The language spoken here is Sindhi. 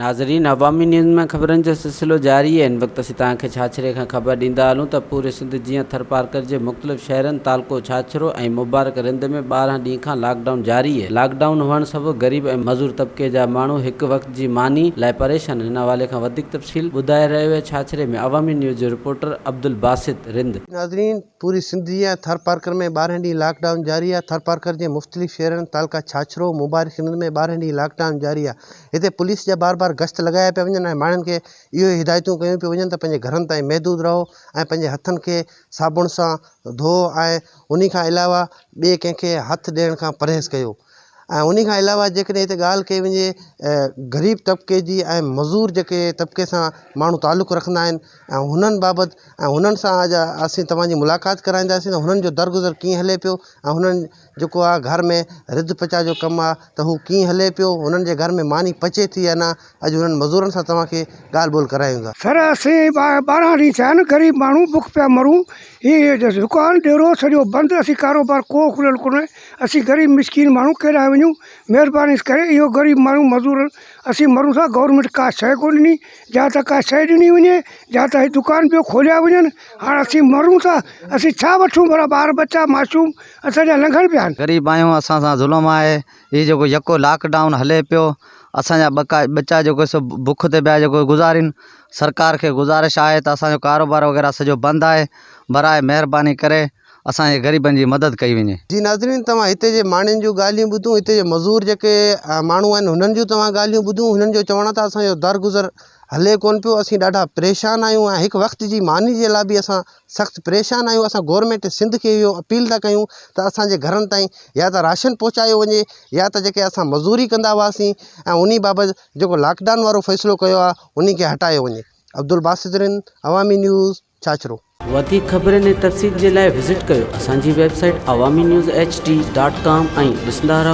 ناظرين عوامي نيوز ۾ خبرن جو سلسلو جاري آهي هن وقت اسين توهان کي ڇاڇري کان خبر ڏيندا هلون ته پوري سنڌ جيان ٿرپارڪر جي مختلف شهرن تعلقو ڇاڇرو ۽ مبارڪ رند ۾ 12 ڏينهن کان لاڪ ڊائون جاري آهي لاڪ ڊائون هئڻ سبب غريب ۽ مزور طبقي جا ماڻهو هڪ وقت جي ماني لاء پريشان هن حوالي کان وڌيڪ تفصيل ٻڌائي رهيو آهي ڇاڇري ۾ عوامي نيوز جو رپورٽر عبدالباسط رند. ناظرين پوري سنڌ جيان ٿرپارڪر ۾ 12 ڏينهن لاڪ ڊائون جاري آهي، ٿرپارڪر جي مختلف شهرن تعلقا ڇاڇرو، مبارڪ سنڌ ۾ 12 ڏينهن لاڪ ڊائون جاري آهي، هتي پوليس جا بار بار گشت لڳايا پيا وڃن ۽ ماڻهن کي اهو ئي هدايتون ڪيون پيون وڃن ته پنهنجي گهرن تائين محدود رهو ۽ پنهنجي هٿن کي صابڻ سان ڌوئو ۽ انهي کان علاوه ٻئي ڪنهن کي هٿ ڏيڻ کان پرهيز ڪيو ۽ انهي کان علاوه جيڪڏهن هتي ڳالهه ڪئي وڃي غريب طبقي جي ۽ مزور جيڪي طبقي سان ماڻهو تعلق رکندا آهن ۽ هنن بابت ۽ هنن سان اڄ اسين توهان جي ملاقات ڪرائينداسين ته هنن جو درگذر ڪيئن هلي پيو ۽ هنن جيڪو آهي گهر ۾ رڌ پچاء جو ڪم آهي ته هو ڪيئن هلي پيو هنن جي گهر ۾ ماني پچي ٿي يا نه اڄ هنن مزورن سان توهان کي ڳالهه ٻولهه ڪرايون ٿا. سر اسين 12 ڏينهن ٿيا آهن غريب ماڻهو بک پيا مرون هي دڪان ڊيرو سڄو بند اسين ڪاروبار ڪو کليل ڪونهي اسين غريب مسڪين ماڻهو ڪيڏانهن وڃون مهرباني ڪري اهو غريب ماڻهو مزور اسين مرون ٿا گورنمينٽ ڪا شيء ڪونه ڏني يا ته ڪا شيء ڏني وڃي يا ته هي دڪان ٻيو کوليا وڃن هاڻ اسين مرون ٿا اسين ڇا وٺون ڀلا ٻار ٻچا معصوم اسان جا لنگهن پيا آهن. غريب آهيون اسان سان ظلم آهي هي جيڪو يڪو لاڪ ڊائون هلي پيو اسان جا ٻڪا ٻچا جيڪو سو بک تي پيا جيڪو گذارين سرڪار کي گذارش آهي ته اسان جو ڪاروبار وغيره سڄو بند آهي براء مهرباني ڪري اسان جي غريبن جي مدد ڪئي وڃي. جي ناظرين توهان هتي جي ماڻهن جون ڳالهيون ٻڌون هتي جي مزور جيڪي ماڻهو آهن هنن جون توهان ڳالهيون ٻڌون هنن جو چوڻ آهي ته اسان جو درگذر هلي ڪونه پيو اسين ڏاڍا پريشان آهيون ۽ هڪ وقت جي ماني جي لاء به اسان سخت پريشان آهيون اسان گورنمينٽ سنڌ کي اهو اپيل ٿا ڪيون ته اسان جي گهرن تائين يا ته راشن پهچايو وڃي يا ته جيڪي اسان مزوري ڪندا هئاسين ۽ انهي بابت جيڪو لاڪ ڊائون وارو فيصلو ڪيو آهي انهي کي هٽايو وڃي عبدالباسط رند عوامي نيوز ڇاڇرو. وڌيڪ خبرن ۽ تفصيل جي لاء وزٽ ڪيو اسان جي website Awami news H D dot com ۽ ڏسندا رهو.